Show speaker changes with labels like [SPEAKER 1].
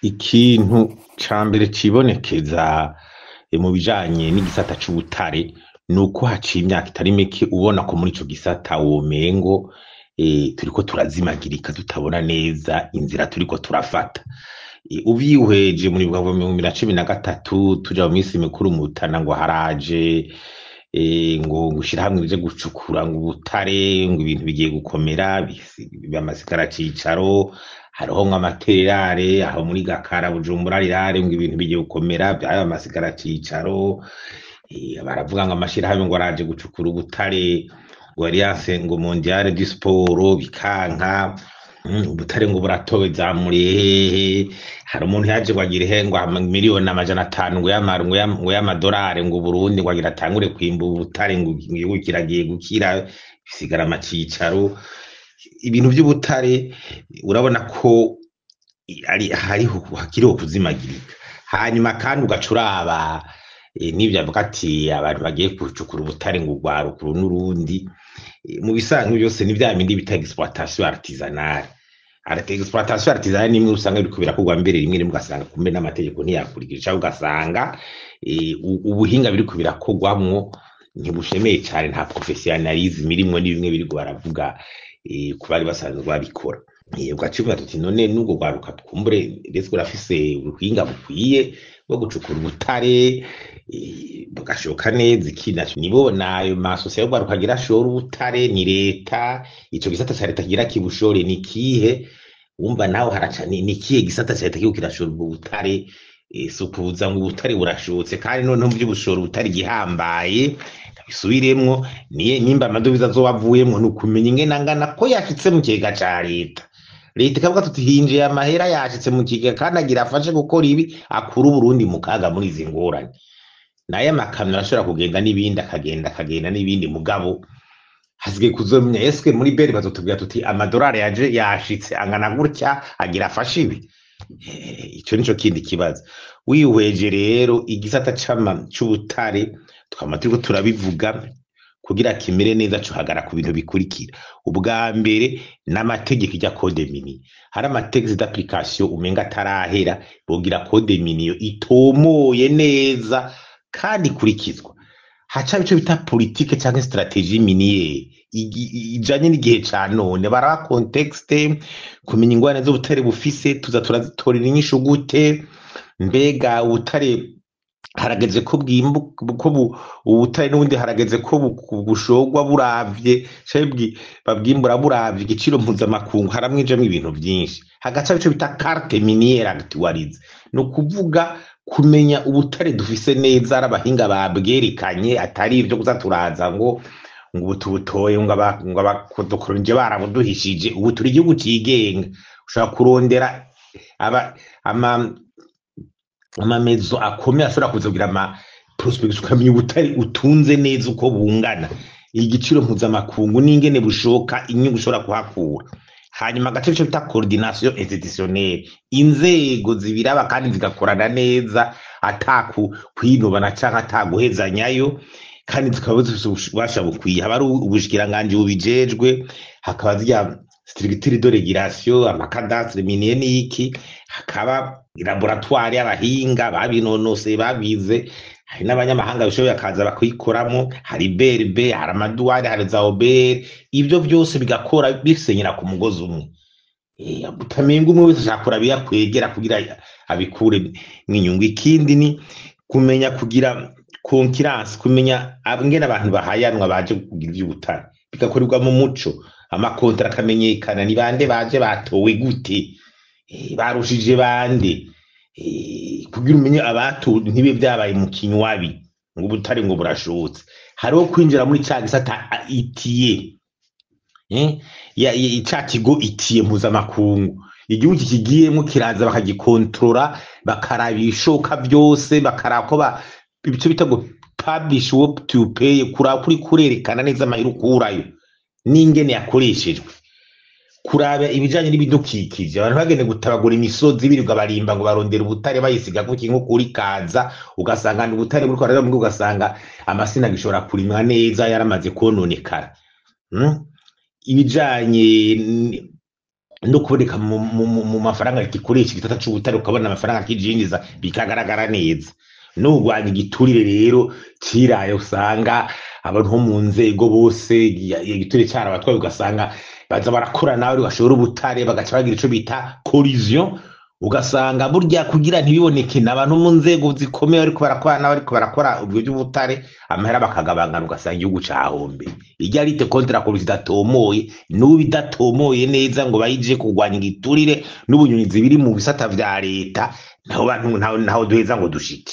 [SPEAKER 1] Ikintu ca mbere cibonekeza mu bijanye n'igisata c'ubutare nuko haciye imyaka itari mike ubona ko muri ico gisata womengo turiko turazimagirika, tutabona neza inzira turiko turafata. Uvyihweje muri 2013 tuja mu misi mikuru mu Rutana, ngo haraje ngo ishirahamwe rije gucukura ngo ubutare, ngo ibintu bigiye gukomera, amasigara cicaro, hariho ngo amatererare aho muri Gakara, Bujumbura rirare, ngo ibintu bigiye gukomera, vyabaye amasigara cicaro. Baravuga ngo amashirahamwe ngo araje gucukura ubutare, ngo Alliance ngo mondiale du sport, bikanka. Ubutare ngo buratowe za Murehehe. Hari umuntu yaje ngo agire he ngo 500 miliyoni ngo y'amadolari, ngo Burundi ngo agira atangure kwimba ubutare, ngo igihugu kiragiye gukira, bisigara amacicaro. Ibintu vy'ubutare urabona ko ari hariho hakiriho kuzimagirika. Hanyuma kandi ugaca uraba n'ivyo avuga ati abantu bagiye gucukura ubutare ngo urwaruka uru n'urundi. Mu bisanzwe byose ni vya bindi bita exploitation artisanale. Exploitation artisanale nimwe usanga biriko birakorwa mbere rimwe rimwe ugasanga kumbe n'amategeko ntiyakurikije, canke ugasanga ubuhinga biriko birakorwamwo ntibushemeye cane, nta professionnalisme irimwo, ni bimwe biriko baravuga ku bari basanzwe babikora. Ugaca uvuga tuti none n'ubwo rwaruka twumbure ndetse urafise ubuhinga bukwiye bwo gucukura ubutare bugashoka neza? Ikindi naco nibo nayo masosiyo y'urwaruka agira ashora ubutare, ni leta, ico gisata ca leta kigira kibushore ni kihe? Wumva nawe haraca ni ikihe gisata ca leta kiriko kirashora ubwo butare? Si ukuza ngo ubutare burashotse, kandi noneho mu vy'ubushora ubutare igihambaye bisubiremwo niye nimba amadovize azoba avuyemwo, ni ukumenya ingene angana, ko yashitse mu kigega ca leta. Leta ikavuga tuti hinjiye amahera, yashitse mu kigega, kandi agira afashe gukora ibi, akura Uburundi mu kaga muri izi ngorane. Nayo amakamyo arashobora kugenda n'ibindi, akagenda akagenda n'ibindi, mugabo hasigaye kuzomenya eske muri beri bazotubwira tuti amadolari yaje yashitse angana gutya, agira afashe ibi. Ico nico kindi kibazo. Wihweje rero igisata c'ubutare, twama turiko turabivuga, kugira kimere neza cohagara ku bintu bikurikira: ubwa mbere n'amategeko, ijya code minier, hari amategeko d'application umenga atarahera. Bogira code minier itomoye neza kandi ikurikizwa. Haca ico bita politique canke stratégie minière ijanye n'igihe ca none, baraba contexte, kumenya ingorane z'ubutare bufise, tuza turazitorera inyishu gute? Mbega ubutare harageze ko bwimbu ko ubutare n'ubundi harageze ko bushorwa buravye canke babwimbura buravye igiciro mpuzamakungu? Haramwijemwo ibintu vyinshi. Hagaca ico bita carte minière actualisée, ni ukuvuga kumenya ubutare dufise neza, ari abahinga babwerekanye, atari ivyo kuza turaza ngo ubu tubutoye, ngo abadukoronje barabuduhishije. Ubu turi igihugu cigenga, ushobora kurondera aba ama amamezo akomeye ashobora kuza kugira ama prospection, ukamenya ubutare utunze neza uko bungana, igiciro mpuzamakungu n'ingene bushoka, inyungu ushobora kuhakura. Hanyuma agace ico bita coordination institutionnelle, inzego zibiraba kandi zigakorana neza, ataku kwinubana canke ataguhezanyayo, kandi zikaba zifise ububasha bukwiye. Haba ari ubushikiranganji bubijejwe, hakaba zirya structure de régulation, ama cadastre minier n'iki, hakaba laboratoire y'abahinga babinonoseye, babize, hari n'abanyamahanga bishoboye bakaza bakuyikoramo, hari BRB, hari amaduwari, hari za OBR, ibyo byose bigakora bisenyera ku mugozi umwe. Utamenga umwe wese ashaka kuraba iyo akwegera kugira abikure mw'inyungu. Ikindi ni kumenya kugira concurrence, kumenya ingene abantu bahayanwa baje kugira ivy'ubutare, bigakorerwa mu muco, amakontra akamenyekana, ni bande baje, batowe gute, barushije bande, kugira umenye abatowe, ntibe vyabaye mu kinywabi ngo ubutare ngo burashotse. Hariho kwinjira muri ca gisata ITIE, ya ca kigo ITIE mpuzamakungu. Igihugu kikigiyemwo kiraza bakagikontorora, bakaraba ibishoboka vyose, bakaraba ko ibice bita ngo publish what to pay, kuraba kuri kurerekana neza amahera ukurayo n'ingene yakoreshejwe, kuraba ibijanye n'ibidukikije, abantu bagende gutabagura imisozi birirwa barimba ngo barondera ubutare, bayisiga kuki nko kuri kaza, ugasanga ni ubutare buriko baraja, ugasanga amasina agishobora kurimwa neza yaramaze kononekara. Ibijanye no kuboneka mu mafaranga gikoresha igisata c'ubutare, ukabona amafaranga kijinjiza bikagaragara neza. N'urwanya igiturire rero ciraye, usanga abantu bo mu nzego bose igiturire carabatwaye, ugasanga baza barakora nawe bashora ubutare, bagaca bagira ico bita collusion. Ugasanga burya kugira ntibiboneke n'abantu mu nzego zikomeye bariko barakora n'abariko barakora ubwo by'ubutare, amahera bakagabangana, ugasanga igihugu cahombe. Irya lutte contre la corruption idatomoye, n'ubu idatomoye neza ngo bayije kurwanya igiturire n'ubunyonyezi biri mu bisata vya leta, naho bantu naho duheza ngo dushike.